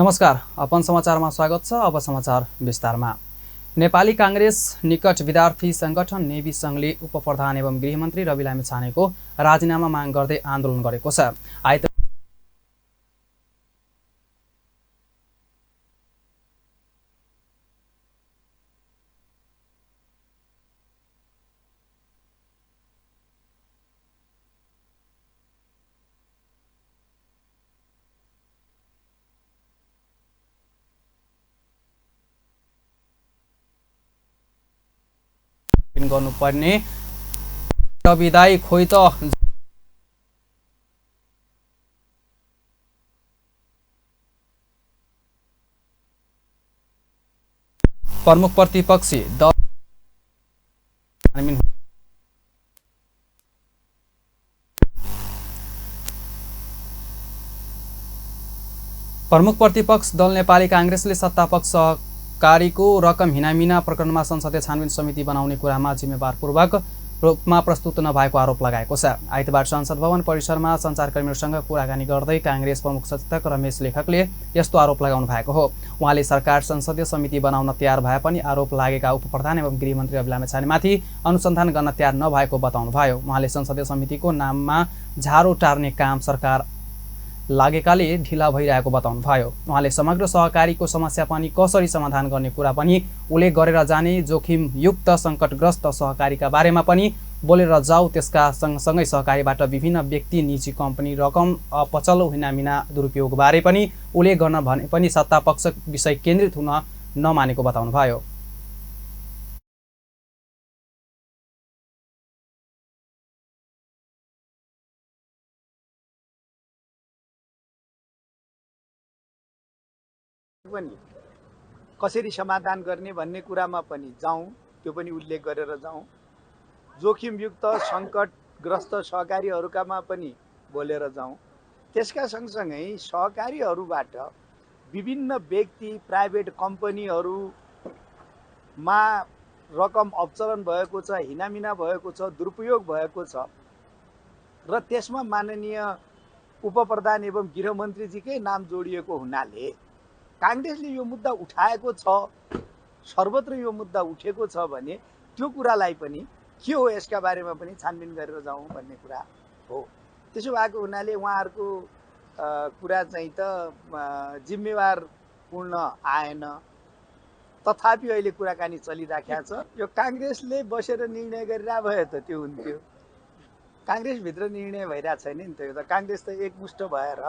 नमस्कार, अपन समाचारमा स्वागत छ। अब समाचार विस्तारमा। नेपाली कांग्रेस निकट विद्यार्थी संगठन नेवी संघले उपप्रधान एवं गृहमन्त्री रवि लामिछानेको राजीनामा माग गर्दै आन्दोलन गरेको छ। गर्नुपर्ने विदाई खोइ त प्रमुख प्रतिपक्षी दल प्रमुख प्रतिपक्ष दल नेपाली कांग्रेसले सत्तापक्ष सहकारीको रकम हिनामिना प्रकरणमा संसदीय छानबिन समिति बनाउने कुरामा जिम्मेवारपूर्वक रूपमा प्रस्तुत नभएको आरोप लगाएको छ। आइतबार संसद भवन परिसरमा सञ्चारकर्मीहरूसँग कुराकानी गर्दै कांग्रेस प्रमुख सचेतक रमेश लेखकले यस्तो आरोप लगाउनु भएको हो। उहाँले सरकार संसदीय समिति बनाउन तयार भए पनि आरोप लागेका उपप्रधान एवं गृहमन्त्री रवि लामिछानेमाथि अनुसन्धान गर्न तयार नभएको बताउनुभयो। उहाँले संसदीय समितिको नाममा झारो टार्ने काम सरकार लागेकाले ढिला भइरहेको बताउनुभयो। उहाँले समग्र सहकारीको समस्या पनि कसरी समाधान गर्ने कुरा पनि उल्लेख गरेर जाने जोखिमयुक्त सङ्कटग्रस्त सहकारीका बारेमा पनि बोलेर जाऊ। त्यसका सँगसँगै सहकारीबाट विभिन्न व्यक्ति निजी कम्पनी रकम अपचल हिनामिना दुरुपयोगबारे पनि उल्लेख गर्न भने पनि सत्तापक्ष विषय केन्द्रित हुन नमानेको बताउनुभयो। पनि कसरी समाधान गर्ने भन्ने कुरामा पनि जाउँ, त्यो पनि उल्लेख गरेर जाउँ। जोखिमयुक्त सङ्कटग्रस्त सहकारीहरूकामा पनि बोलेर जाउँ। त्यसका सँगसँगै सहकारीहरूबाट विभिन्न व्यक्ति प्राइभेट कम्पनीहरूमा रकम अपचलन भएको छ, हिनामिना भएको छ, दुरुपयोग भएको छ र त्यसमा माननीय उपप्रधान एवं गृहमन्त्रीजीकै नाम जोडिएको हुनाले कांग्रेसले यो मुद्दा उठाएको छ, सर्वत्र यो मुद्दा उठेको छ भने त्यो कुरालाई पनि के हो यसका बारेमा पनि छानबिन गरेर जाउँ भन्ने कुरा हो। त्यसो भएको हुनाले उहाँहरूको कुरा चाहिँ त जिम्मेवारपूर्ण आएन। तथापि अहिले कुराकानी चलिराखेको छ। यो कांग्रेसले बसेर निर्णय गरिरहेको भए त त्यो हुन्थ्यो। कांग्रेसभित्र निर्णय भइरहेको छैन नि त। यो त कांग्रेस त एकमुष्ट भएर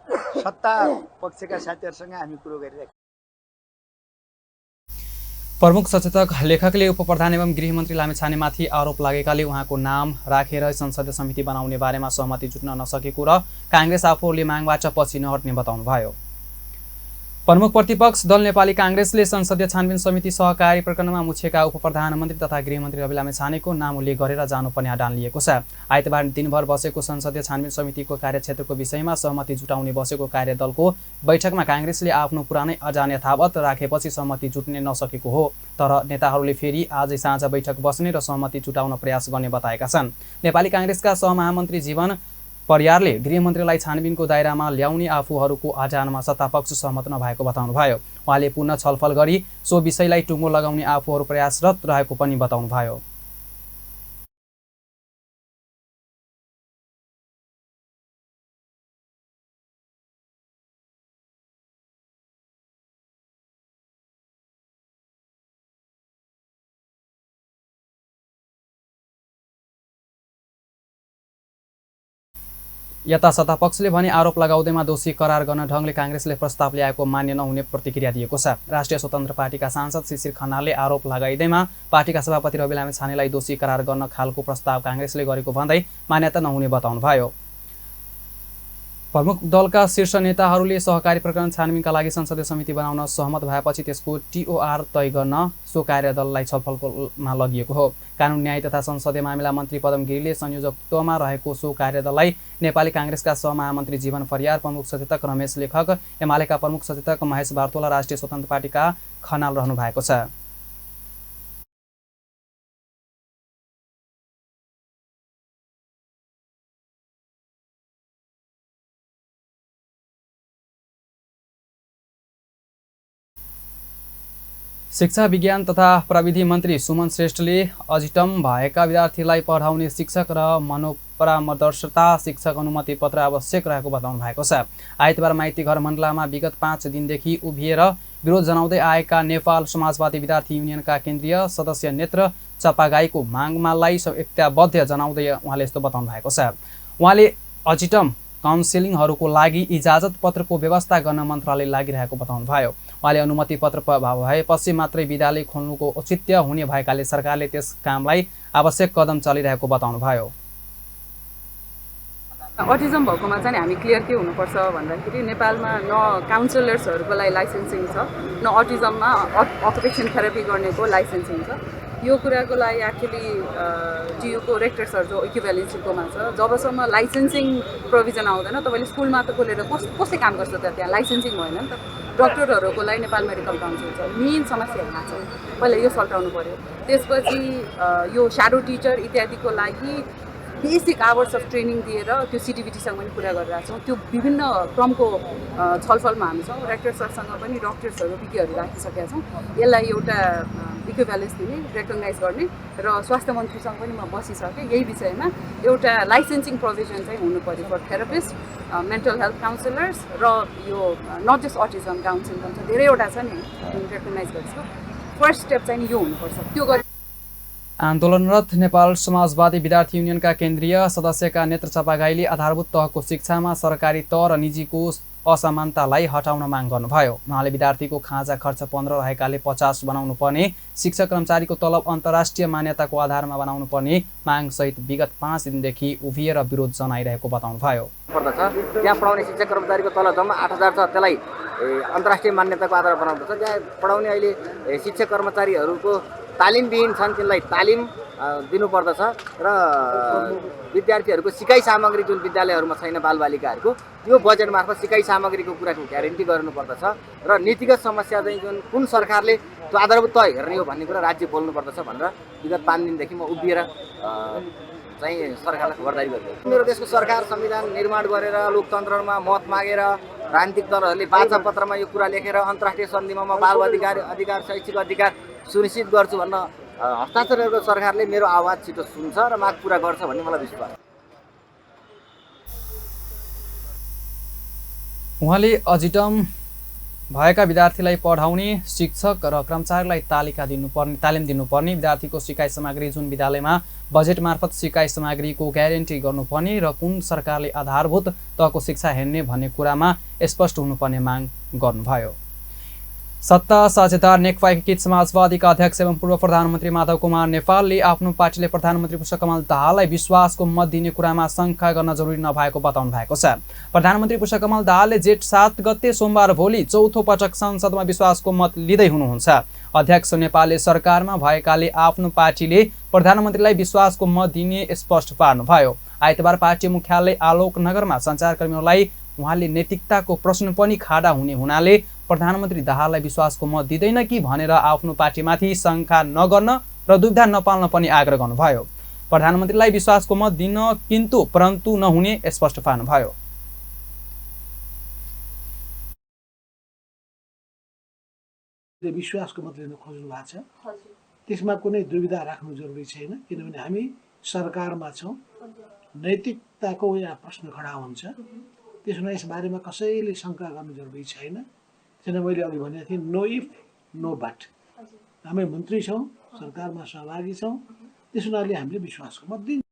सत्ता पक्षका साथीहरूसँग हामी कुरो गरिरहेका। प्रमुख सचेतक लेखकले उपप्रधान एवं गृहमन्त्री लामिछानेमाथि आरोप लागेकाले उहाँको नाम राखेर संसदीय समिति बनाउने बारेमा सहमति जुट्न नसकेको र कांग्रेस आफूले मागबाट पछि नहट्ने बताउनुभयो। प्रमुख प्रतिपक्ष दल नेपाली कांग्रेसले संसदीय छानबिन समिति सहकारी प्रकरणमा मुछेका उपप्रधानमन्त्री तथा गृहमन्त्री रवि लामिछानेको नाम उल्लेख गरेर जानुपर्ने आह्वान लिएको छ। आइतबार दिनभर बसेको संसदीय छानबिन समितिको कार्यक्षेत्रको विषयमा सहमति जुटाउने बसेको कार्यदलको बैठकमा कांग्रेसले आफ्नो पुरानै अडान यथावत राखेपछि सहमति जुट्ने नसकेको हो। तर नेताहरूले फेरि आजै साँझ बैठक बस्ने र सहमति जुटाउन प्रयास गर्ने बताएका छन्। नेपाली कांग्रेसका सहमहामन्त्री जीवन परियारले गृहमन्त्रीलाई छानबिनको दायरामा ल्याउने आफूहरूको आह्वानमा सत्तापक्ष सहमत नभएको बताउनुभयो। उहाँले पुनः छलफल गरी सो विषयलाई टुङ्गो लगाउने आफूहरू प्रयासरत रहेको पनि बताउनुभयो। यता सत्तापक्षले भने आरोप लगाउँदैमा दोषी करार गर्न ढङ्गले कांग्रेसले प्रस्ताव ल्याएको मान्य नहुने प्रतिक्रिया दिएको छ। राष्ट्रिय स्वतन्त्र पार्टीका सांसद शिशिर खनालले आरोप लगाइदैमा पार्टीका सभापति रवि लामिछानेलाई दोषी करार गर्न खालको प्रस्ताव कांग्रेसले गरेको भन्दै मान्यता नहुने बताउनुभयो। प्रमुख दलका शीर्ष नेताहरूले सहकारी प्रकरण छानबिनका लागि संसदीय समिति बनाउन सहमत भएपछि त्यसको टिओआर तय गर्न सो कार्यदललाई छलफलमा लगिएको हो। कानुन न्याय तथा संसदीय मामिला मन्त्री पदम गिरीले संयोजकत्वमा रहेको सो कार्यदललाई नेपाली कांग्रेसका सहमहामन्त्री जीवन परियार, प्रमुख सचेतक रमेश लेखक, एमालेका प्रमुख सचेतक महेश बारतोला, राष्ट्रिय स्वतन्त्र पार्टीका खनाल रहनु भएको छ। शिक्षा विज्ञान तथा प्रविधि मन्त्री सुमन श्रेष्ठले अजिटम भएका विद्यार्थीलाई पढाउने शिक्षक र मनोपरामर्शदाता शिक्षक अनुमति पत्र आवश्यक रहेको बताउनु भएको छ। आइतबार माइती घर मण्डलामा विगत 5 दिनदेखि उभिएर विरोध जनाउँदै आएका नेपाल समाजवादी विद्यार्थी युनियनका केन्द्रीय सदस्य नेत्र चपागाईको मागमालाई एकताबद्ध जनाउँदै उहाँले यस्तो बताउनु भएको छ। उहाँले अजिटम काउन्सिलिङहरूको लागि इजाजत पत्रको व्यवस्था गर्न मन्त्रालय लागिरहेको बताउनुभयो। उहाँले अनुमति पत्र भएपछि मात्रै विद्यालय खोल्नुको औचित्य हुने भएकाले सरकारले त्यस कामलाई आवश्यक कदम चलिरहेको बताउनुभयो। अटिजम भएकोमा चाहिँ हामी क्लियर के हुनुपर्छ भन्दाखेरि नेपालमा न काउन्सिलर्सहरूको लागि लाइसेन्सिङ छ, न अटिजममा अकुपेसन थेरापी गर्नेको लाइसेन्सिङ छ। यो कुराको लागि एक्चुअली टियुको रेक्टर्सहरू जो इक्विभ्यालेन्सीकोमा छ, जबसम्म लाइसेन्सिङ प्रोभिजन आउँदैन तपाईँले स्कुलमा त खोलेर कसले काम गर्छ त, त्यहाँ लाइसेन्सिङ भएन नि त। डक्टरहरूको लागि नेपाल मेडिकल काउन्सिल छ, मेन समस्या यहाँ छ, पहिला यो सल्टाउनु पऱ्यो। त्यसपछि यो स्याडो टिचर इत्यादिको लागि बेसिक आवर्स अफ ट्रेनिङ दिएर त्यो सिटिभिटीसँग पनि कुरा गरिरहेको छौँ। त्यो विभिन्न क्रमको छलफलमा हामी छौँ। रेक्टर सरसँग पनि डक्टर्सहरू पिकेहरू राखिसकेका छौँ। यसलाई एउटा इक्विभ्यालेन्स दिने, रेकगनाइज गर्ने र स्वास्थ्य मन्त्रीसँग पनि म बसिसकेँ। यही विषयमा एउटा लाइसेन्सिङ प्रोभिजन चाहिँ हुनु पऱ्यो for therapist, mental health counsellors र यो नट जस्ट अटिजम काउन्सिलिङ पनि छ, धेरैवटा छ नि रेकगनाइज गरेको। फर्स्ट स्टेप चाहिँ यो हुनुपर्छ। त्यो गरी आन्दोलनरत नेपाल समाजवादी विद्यार्थी युनियनका केन्द्रीय सदस्यका नेत्र चपागाईले आधारभूत तहको शिक्षामा सरकारी तह र निजीको असमानतालाई हटाउन माग गर्नुभयो। उहाँले विद्यार्थीको खाजा खर्च 15 रहेकाले 50 बनाउनु पर्ने, शिक्षक कर्मचारीको तलब अन्तर्राष्ट्रिय मान्यताको आधारमा बनाउनु पर्ने मागसहित विगत 5 दिनदेखि उभिएर विरोध जनाइरहेको बताउनुभयो। त्यहाँ पढाउने शिक्षक कर्मचारीको तलब जम्मा 8000 छ, त्यसलाई अन्तर्राष्ट्रिय मान्यताको आधारमा बनाउनुपर्छ। त्यहाँ पढाउने अहिले शिक्षक कर्मचारीहरूको तालिमविहीन छन्, तिनलाई तालिम दिनुपर्दछ र विद्यार्थीहरूको सिकाइ सामग्री जुन विद्यालयहरूमा छैन बालबालिकाहरूको, त्यो बजेट मार्फत सिकाइ सामग्रीको कुराको ग्यारेन्टी गर्नुपर्दछ र नीतिगत समस्या चाहिँ जुन कुन सरकारले त्यो आधारभूत तय हेर्ने हो भन्ने कुरा राज्य बोल्नुपर्दछ भनेर विगत 5 दिनदेखि म उभिएर चाहिँ सरकारलाई खबरदारी गरिरहेको छु। मेरो देशको सरकार संविधान निर्माण गरेर लोकतन्त्रमा मत मागेर राजनीतिक दलहरूले बाचा पत्रमा यो कुरा लेखेर अन्तर्राष्ट्रिय सन्धिमा बाल अधिकार शैक्षिक अधिकार सुनिश्चित गर्छु भन्न हस्ताक्षर गरेको सरकारले मेरो आवाज छिटो सुन्छ र माग पुरा गर्छ भन्ने मलाई विश्वास छ। उहाँले अजिटम भएका विद्यार्थीलाई पढाउने शिक्षक र कर्मचारीलाई तालिम दिनुपर्ने, विद्यार्थीको सिकाइ सामग्री जुन विद्यालयमा बजेट मार्फत सिकाइ सामग्रीको ग्यारेन्टी गर्नुपर्ने र कुन सरकारले आधारभूत तहको शिक्षा हेर्ने भन्ने कुरामा स्पष्ट हुनुपर्ने माग गर्नुभयो। सत्ता साझेदार नेकपा एकीकृत समाजवादीका अध्यक्ष एवं पूर्व प्रधानमन्त्री माधव कुमार नेपालले आफ्नो पार्टीले प्रधानमन्त्री पुष्पकमल दाहाललाई विश्वासको मत दिने कुरामा शङ्का गर्न जरुरी नभएको बताउनु भएको छ। प्रधानमन्त्री पुष्पकमल दाहालले जेठ 7 गते सोमबार भोलि चौथो पटक संसदमा विश्वासको मत लिँदै हुनुहुन्छ। अध्यक्ष नेपालले सरकारमा भएकाले आफ्नो पार्टीले प्रधानमन्त्रीलाई विश्वासको मत दिने स्पष्ट पार्नुभयो। आइतबार पार्टी मुख्यालय आलोकनगरमा सञ्चारकर्मीहरूलाई उहाँले नैतिकताको प्रश्न पनि खाडा हुने हुनाले प्रधानमन्त्री दाहाललाई विश्वासको मत दिँदैन कि भनेर आफ्नो पार्टीमाथि शङ्का नगर्न र दुविधा नपाल्न पनि आग्रह गर्नुभयो। प्रधानमन्त्रीलाई विश्वासको मत दिन परन्तु नहुने स्पष्ट पार्नुभयो। विश्वासको मत लिन खोज्नु भएको छ, त्यसमा कुनै दुविधा राख्नु जरुरी छैन, किनभने हामी सरकारमा छौँ। नैतिकताको यहाँ प्रश्न खडा हुन्छ, त्यसमा यस बारेमा कसैले शङ्का गर्नु जरुरी छैन। किन मैले अघि भनेको थिएँ, नो इफ नो बट। हामी मन्त्री छौँ, सरकारमा सहभागी छौँ, त्यस हुनाले हामीले विश्वासको मत दिन्छौँ।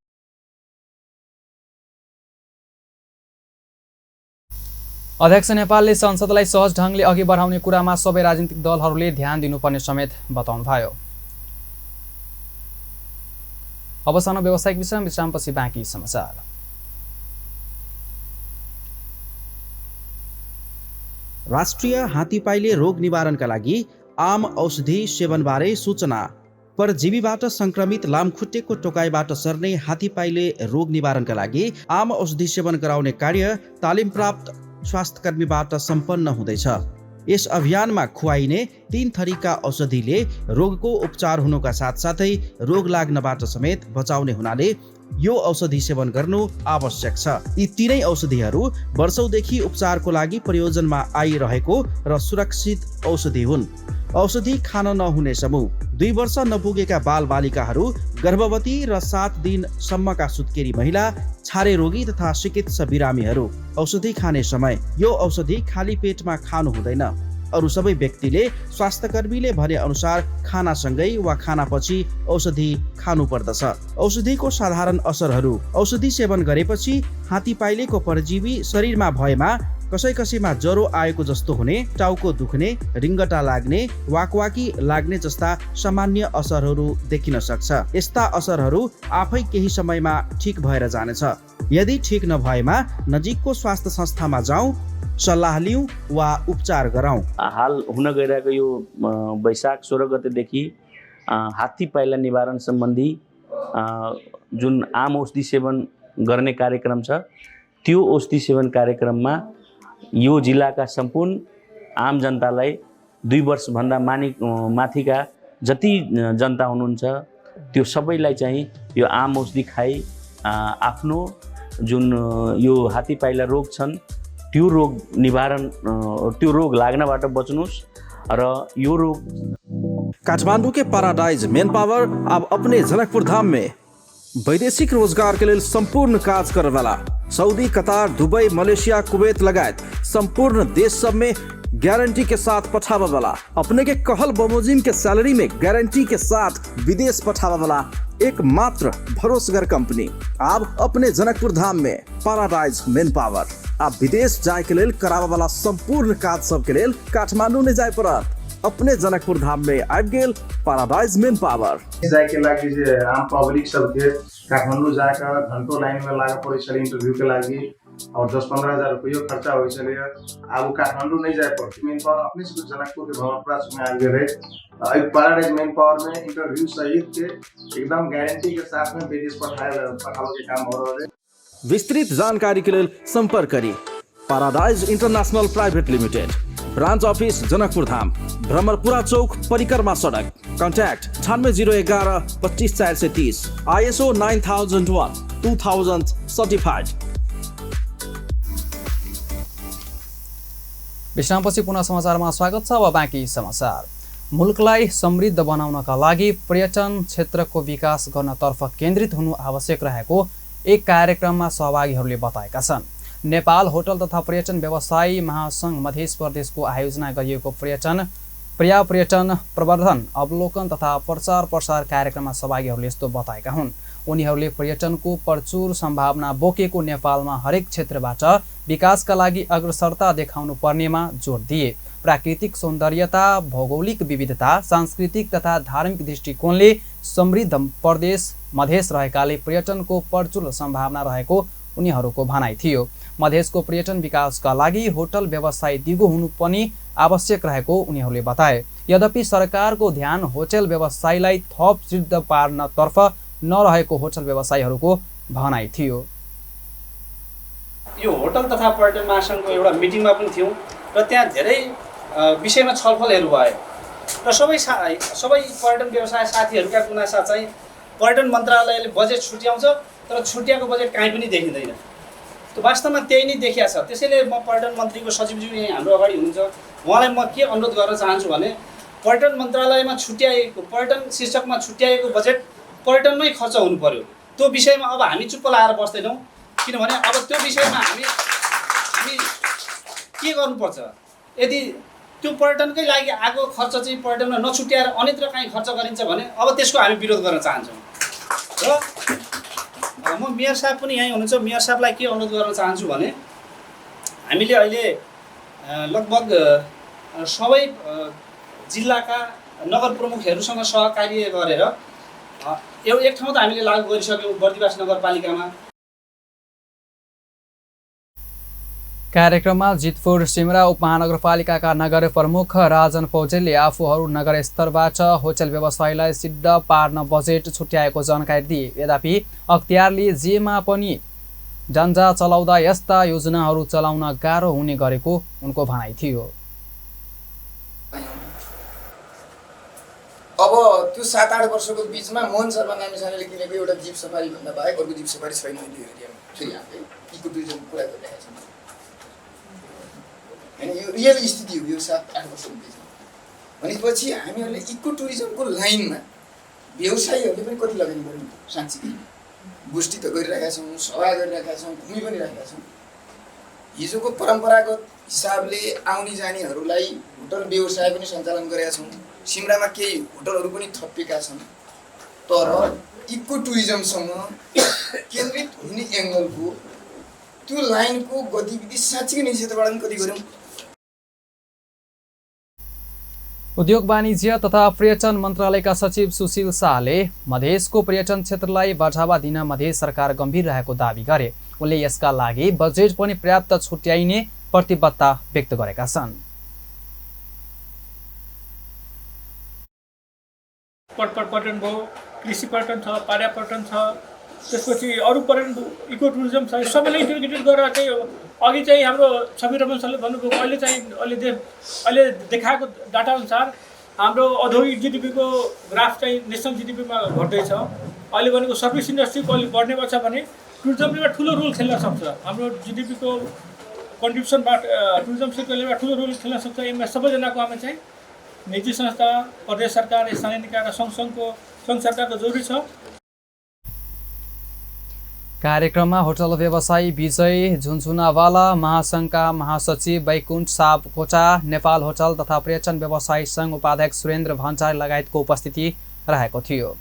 अध्यक्ष नेपालले संसदलाई सहज ढङ्गले अघि बढाउने कुरामा सबै राजनीतिक दलहरूले ध्यान दिनुपर्ने समेत बताउनुभयो। अब सानो व्यावसायिक विश्रामपछि बाँकी समाचार। राष्ट्रिय हात्तीपाइले रोग निवारणका लागि आम औषधि सेवनबारे सूचना। परजीवीबाट संक्रमित लामखुट्टेको टोकाइबाट सर्ने हात्तीपाइले रोग निवारणका लागि आम औषधि सेवन गराउने कार्य तालिम प्राप्त स्वास्थ्यकर्मीबाट सम्पन्न हुँदैछ। यस अभियानमा खुवाइने 3 थरीका औषधिले रोगको उपचार हुनुका साथसाथै रोग लाग्नबाट समेत बचाउने हुनाले यो औषधि सेवन गर्नु आवश्यक छ। यी 3 औषधिहरू वर्षौंदेखि उपचारको लागि प्रयोजनमा आइरहेको र सुरक्षित औषधि हुन्। औषधि खान नहुने समूह, 2 वर्ष नपुगेका बालबालिकाहरू, गर्भवती र 7 दिनसम्मका सुत्केरी महिला, छारे रोगी तथा चिकित्सा बिरामीहरू। औषधि खाने समय यो औषधि खाली पेटमा खानु हुँदैन। अरू सबै व्यक्तिले स्वास्थ्यकर्मीले भने अनुसार खानासँगै वा खानापछि औषधि खानु पर्दछ। औषधिको साधारण असरहरू: औषधि सेवन गरेपछि हात्तीपाइलेको परजीवी शरीरमा भएमा कसैमा ज्वरो आएको जस्तो हुने, टाउको दुख्ने, रिङ्गटा लाग्ने, वाकवाकी लाग्ने जस्ता सामान्य असरहरू देखिन सक्छ। यस्ता असरहरू आफै केही समयमा ठिक भएर जानेछ। यदि ठिक नभएमा नजिकको स्वास्थ्य संस्थामा जाउँ, सल्लाह लिउँ वा उपचार गराउँ। हाल हुन गइरहेको यो वैशाख 16 गतेदेखि हात्ती पाइला निवारण सम्बन्धी जुन आम औषधि सेवन गर्ने कार्यक्रम छ, त्यो औषधि सेवन कार्यक्रममा यो जिल्लाका सम्पूर्ण आम जनतालाई 2 वर्षभन्दा माथिका जति जनता हुनुहुन्छ त्यो सबैलाई चाहिँ यो आम औषधि खाई आफ्नो जुन यो हात्ती पाइला रोग छन् त्यो रोग निवारण, त्यो रोग लाग्नबाट बच्नुस् र यो रोग। काठमांडू के पैराडाइज मैन पावर अब अपने जनकपुर धाम में वैदेशिक रोजगार के लिए संपूर्ण काज करे वाला Saudi, Qatar, Dubai, Malaysia, Kuwait लगायत संपूर्ण देश सब में गारंटी के साथ पठावा वाला, अपने के कहल बमोजिम के सैलरी में गारंटी के साथ विदेश पठावा वाला एकमात्र भरोसेगर कंपनी अब अपने जनकपुर धाम में पैराडाइज मैन पावर। आप विदेश जाए के लिए करावा वाला संपूर्ण काज सब के लिए काठमांडू में जाए पड़त। अपने जनकपुर धाम में आबि गेल पैराडाइज मैन पावर। जाए के लागि जे आम पब्लिक सबके काठमाडौँ जाकर घंटों लाइन में लागे पड़े छले इंटरव्यू के लागि और 10-15 हजार रुपये खर्चा हो छले। अब काठमाडौँ नहीं जाए पड़े। मैन पावर अपने से जनकपुर के भवनपुरा में आ गए रहे। पैराडाइज मैन पावर में इंटरव्यू सहित के एकदम गारंटी के साथ में विदेश पठाने के काम हो रहे। विस्तृत जानकारी के लिए संपर्क करिए paradise international private limited, branch office Janakpur Dham, Bhramarpura Chowk, Parikrama सड़क। Contact 9801 25430, ISO 9001 2035। विश्रामपछि पुनः समाचारमा स्वागत छ। अब बाँकी समाचार। मुलुकलाई समृद्ध बनाउनका लागि पर्यटन क्षेत्रको विकास गर्नतर्फ केन्द्रित हुनु आवश्यक रहेको एक कार्यक्रममा सहभागीहरूले बताएका छन्। नेपाल होटल तथा पर्यटन व्यवसायी महासंघ मध्य प्रदेशको आयोजना गरिएको पर्यटन प्रवर्धन अवलोकन तथा प्रचार प्रसार कार्यक्रममा सहभागीहरूले यस्तो बताएका हुन्। उनीहरूले पर्यटनको प्रचुर सम्भावना बोकेको नेपालमा हरेक क्षेत्रबाट विकासका लागि अग्रसरता देखाउनु पर्नेमा जोड दिए। प्राकृतिक सौन्दर्यता, भौगोलिक विविधता, सांस्कृतिक तथा धार्मिक दृष्टिकोणले समृद्ध प्रदेश मधेस रहेकाले पर्यटनको प्रचुर सम्भावना रहेको उनीहरूको भनाइ थियो। मधेसको पर्यटन विकासका लागि होटल व्यवसाय दिगो हुनु पनि आवश्यक रहेको उनीहरूले बताए। यद्यपि सरकारको ध्यान होटल व्यवसायलाई थप सिद्ध पार्नतर्फ नरहेको होटल व्यवसायीहरूको भनाइ थियो। यो होटल तथा पर्यटन महासंघको एउटा मिटिङमा पनि थियौँ र त्यहाँ धेरै विषयमा छलफलहरू भयो र सबै पर्यटन व्यवसाय साथीहरूका गुनासा चाहिँ पर्यटन मन्त्रालयले बजेट छुट्याउँछ तर छुट्याएको बजेट कहीँ पनि देखिँदैन। त्यो वास्तवमा त्यही नै देखिया छ। त्यसैले म पर्यटन मन्त्रीको सचिवज्यू यहीँ हाम्रो अगाडि हुनुहुन्छ, उहाँलाई म के अनुरोध गर्न चाहन्छु भने पर्यटन मन्त्रालयमा छुट्याएको, पर्यटन शीर्षकमा छुट्याएको बजेट पर्यटनमै खर्च हुनु पर्यो। त्यो विषयमा अब हामी चुप्प लाएर बस्दैनौँ, किनभने अब त्यो विषयमा हामी के गर्नुपर्छ। यदि त्यो पर्यटनकै लागि आएको खर्च चाहिँ पर्यटनमा नछुट्याएर अन्यत्र कहीँ खर्च गरिन्छ भने अब त्यसको हामी विरोध गर्न चाहन्छौँ। र म मेयर साहब पनि यहीँ हुनुहुन्छ, मेयर साहबलाई के अनुरोध गर्न चाहन्छु भने हामीले अहिले लगभग सबै जिल्लाका नगर प्रमुखहरूसँग सहकार्य गरेर एक ठाउँ त हामीले लागू गरिसक्यौँ बर्दिवास नगरपालिकामा। कार्यक्रममा जितपुर सिमरा उपमहानगरपालिकाका नगर प्रमुख राजन पौडेलले आफूहरू नगर स्तरबाट होटल व्यवसायलाई सिद्ध पार्न बजेट छुट्याएको जानकारी दिए। यद्यपि अख्तियारले जेमा पनि जन्जा चलाउँदा यस्ता योजनाहरू चलाउन गाह्रो हुने गरेको उनको भनाइ थियो। अब त्यो 7-8 वर्षको बिचमा मोहन शर्मा नामिसानेले किनेको एउटा जीप सफारी भन्दा बाहेक अर्को जीप सफारी छैन यो एरियामा। फेरि हामीले इको टुरिज्म कुरा गरिरहेका छौँ। यो रियल स्थिति हो यो 7-8 वर्षको बिचमा। भनेपछि हामीहरूले इको टुरिज्मको लाइनमा व्यवसायीहरूले पनि कति लगानी गर्नु साँच्चै गोष्ठी त गरिरहेका छौँ, सभा गरिरहेका छौँ, घुमि पनि रहेका छौँ। हिजोको परम्परागत हिसाबले आउने जानेहरूलाई होटल व्यवसाय पनि सञ्चालन गरेका छौँ। सिमरामा केही होटलहरू पनि थपिएका छन्। तर इको टुरिज्मसँग केन्द्रित हुने एङ्गलको त्यो लाइनको गतिविधि साँच्चै नै क्षेत्रबाट पनि कति गऱ्यौँ। उद्योग वाणिज्य तथा पर्यटन मन्त्रालयका सचिव सुशील शाहले मधेसको पर्यटन क्षेत्रलाई बढावा दिन मधेस सरकार गम्भीर रहेको दावी गरे। उनले यसका लागि बजेट पनि पर्याप्त छुट्याइने प्रतिबद्धता व्यक्त गरेका छन्। पर्यटन भयो, कृषि पर्यटन छ, पर्या पर्यटन छ, त्यसपछि अरू पर्यटन इको टुरिज्म छ, सबैले इन्टिग्रेटेड गरेर चाहिँ अघि चाहिँ हाम्रो समीर रमन सरले भन्नुभयो अहिले देखाएको डाटा अनुसार हाम्रो औद्योगिक जिडिपीको ग्राफ चाहिँ नेसनल जिडिपीमा घट्दैछ। अहिले भनेको सर्भिस इन्डस्ट्री कहिले बढ्ने गर्छ भने टुरिज्मले एउटा ठुलो रोल खेल्न सक्छ। हाम्रो जिडिपीको कन्ट्रिब्युसनबाट टुरिज्म सेक्टरले एउटा ठुलो रोल खेल्न सक्छ। यसमा सबैजनाको हामी चाहिँ निजी संस्था, प्रदेश सरकार, स्थानीय निकाय र सङ्घ सरकारको जरुरी छ। कार्यक्रममा होटल व्यवसायी विजय झुनझुनावाला, महासङ्घका महासचिव वैकुण्ठ सापकोटा, नेपाल होटल तथा पर्यटन व्यवसायी सङ्घ उपाध्यक्ष सुरेन्द्र भण्डारी लगायतको उपस्थिति रहेको थियो।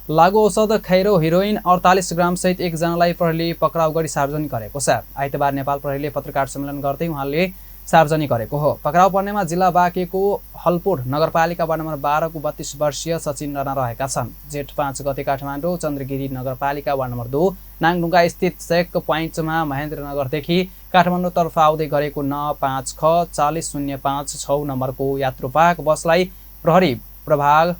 लागु औषध खैरो हिरोइन 48 ग्राम सहित एकजनालाई प्रहरीले पक्राउ गरी सार्वजनिक गरेको छ। आइतबार नेपाल प्रहरीले पत्रकार सम्मेलन गर्दै उहाँले सार्वजनिक गरेको हो। पक्राउ पर्नेमा जिल्ला बाँकेको हलपुर नगरपालिका वार्ड नम्बर 12 को 32 वर्षीय सचिन राणा रहेका छन्। जेठ 5 गते काठमाडौँ चन्द्रगिरी नगरपालिका वार्ड नम्बर 2 नाङडुङ्गा स्थित चेक पोइन्टमा महेन्द्रनगरदेखि काठमाडौँतर्फ आउँदै गरेको 95ख 40056 नम्बरको यात्रुवाहक बसलाई प्रहरी प्रभाग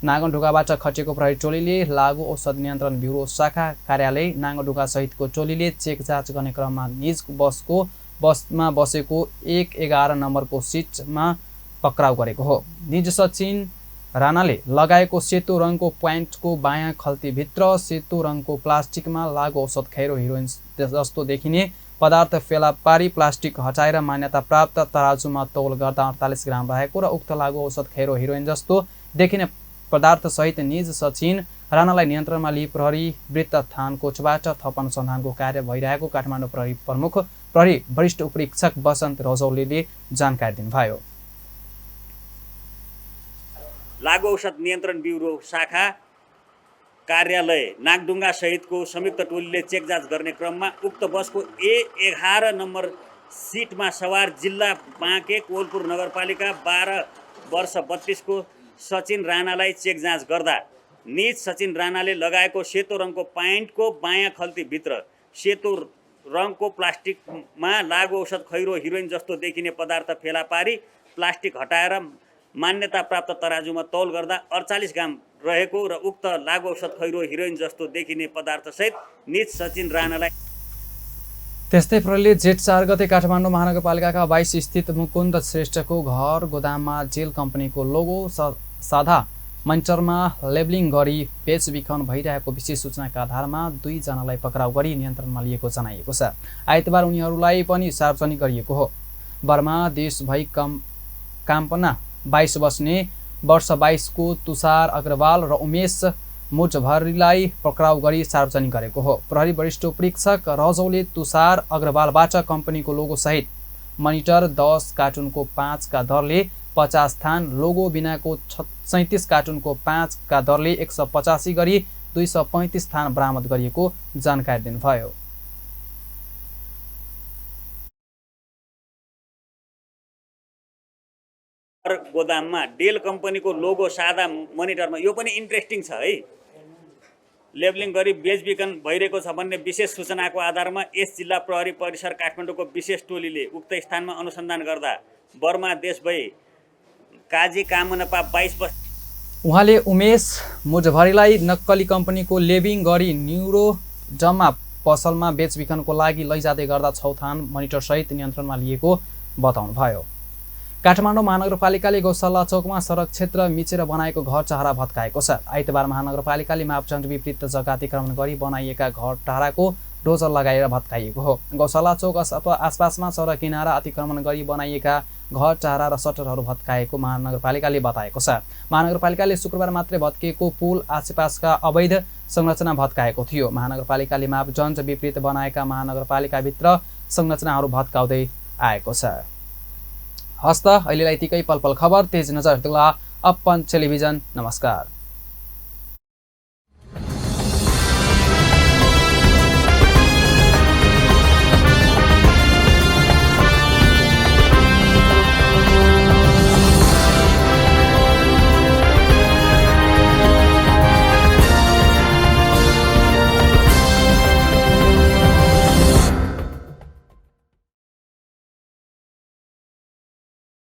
नागढुङ्गाबाट खटिएको प्रहरी टोलीले लागु औषध नियन्त्रण ब्युरो शाखा कार्यालय नागढुङ्गा सहितको टोलीले चेक जाँच गर्ने क्रममा निज बसमा बसेको 111 नम्बरको सिटमा पक्राउ गरेको हो। निज सचिन राणाले लगाएको सेतो रङको प्यान्टको बायाँ खल्तीभित्र सेतो रङको प्लास्टिकमा लागु औषध खैरो हिरोइन जस्तो देखिने पदार्थ फेला पारी प्लास्टिक हटाएर मान्यता प्राप्त तराजुमा तौल गर्दा 48 ग्राम रहेको र उक्त लागु औषध खैरो हिरोइन जस्तो देखिने पदार्थ सहित निज सचिन राणालाई नियन्त्रणमा लिई प्रहरी वृत्त थान कोचबाट थप अनुसन्धानको कार्य भइरहेको काठमाडौँ प्रहरी प्रमुख प्रहरी वरिष्ठ उपरीक्षक बसन्त रजौलीले जानकारी दिनुभयो। लागु औषध नियन्त्रण ब्युरो शाखा कार्यालय नागढुङ्गा सहितको संयुक्त टोलीले चेक जाँच गर्ने क्रममा उक्त बसको A11 नम्बर सिटमा सवार जिल्ला बाँके कोलपुर नगरपालिका 12 वर्ष 32 को सचिन राणालाई चेक जाँच गर्दा निज सचिन राणाले लगाएको सेतो रङको प्यान्टको बायाँ खल्तीभित्र सेतो रङको प्लास्टिकमा लागु औषध खैरो हिरोइन जस्तो देखिने पदार्थ फेला पारी प्लास्टिक हटाएर मान्यता प्राप्त तराजुमा तौल गर्दा 48 ग्राम रहेको र उक्त लागु औषध खैरो हिरोइन जस्तो देखिने पदार्थसहित निज सचिन राणालाई। त्यस्तै प्रहरीले जेठ 4 गते काठमाडौँ महानगरपालिकाका 22 स्थित मुकुन्द श्रेष्ठको घर गोदाममा जेल कम्पनीको लोगो साधा मन्टरमा लेबलिङ गरी बेचबिखन भइरहेको विशेष सूचनाका आधारमा 2 जनालाई पक्राउ गरी नियन्त्रणमा लिएको जनाइएको छ। आइतबार उनीहरूलाई पनि सार्वजनिक गरिएको हो। बर्मा देशभई काम्पना 22 वर्ष 22 को तुषार अग्रवाल र उमेश मुठभरीलाई पक्राउ गरी सार्वजनिक गरेको हो। प्रहरी वरिष्ठ उपरीक्षक रजौले तुषार अग्रवालबाट कम्पनीको लोगो सहित मनिटर 10 कार्टुनको 5 का दरले 50 थान, लोगो बिनाको 37 कार्टुनको 5 का दरले 185 गरी 235 थान बरामद गरिएको जानकारी दिनुभयो। गोदाममा डेल कम्पनीको लोगो सादा मोनिटरमा यो पनि इन्ट्रेस्टिङ छ है। लेबलिङ गरी बेचबिखन भइरहेको छ भन्ने विशेष सूचनाको आधारमा यस जिल्ला प्रहरी परिसर काठमाडौँको विशेष टोलीले उक्त स्थानमा अनुसन्धान गर्दा बर्मा देशभई काजी कामनपा 22 वर्ष उहाँले उमेश मुठभरीलाई नक्कली कम्पनीको लेबिङ गरी न्युरो जम्मा पसलमा बेचबिखनको लागि लैजाँदै गर्दा 6 थान मनिटर सहित नियन्त्रणमा लिएको बताउनुभयो। काठमाडौँ महानगरपालिकाले गौशाला चौकमा सडक क्षेत्र मिचेर बनाएको घर टहरा भत्काएको छ। आइतबार महानगरपालिकाले मापदण्ड विपरीत जग्गा अतिक्रमण गरी बनाइएका घर टहराको डोजर लगाएर भत्काइएको हो। गौशाला चौक आसपासमा सडक किनारा अतिक्रमण गरी बनाइएका घर चारा र सटरहरू भत्काएको महानगरपालिकाले बताएको छ। महानगरपालिकाले शुक्रबार मात्रै भत्किएको पुल आसपासका अवैध संरचना भत्काएको थियो। महानगरपालिकाले मापदण्ड विपरीत बनाएका महानगरपालिकाभित्र संरचनाहरू भत्काउँदै आएको छ। हस्त अहिलेलाई यतिकै। पल पल खबर तेज नजर हेर्नुहोला अपन टेलिभिजन। नमस्कार।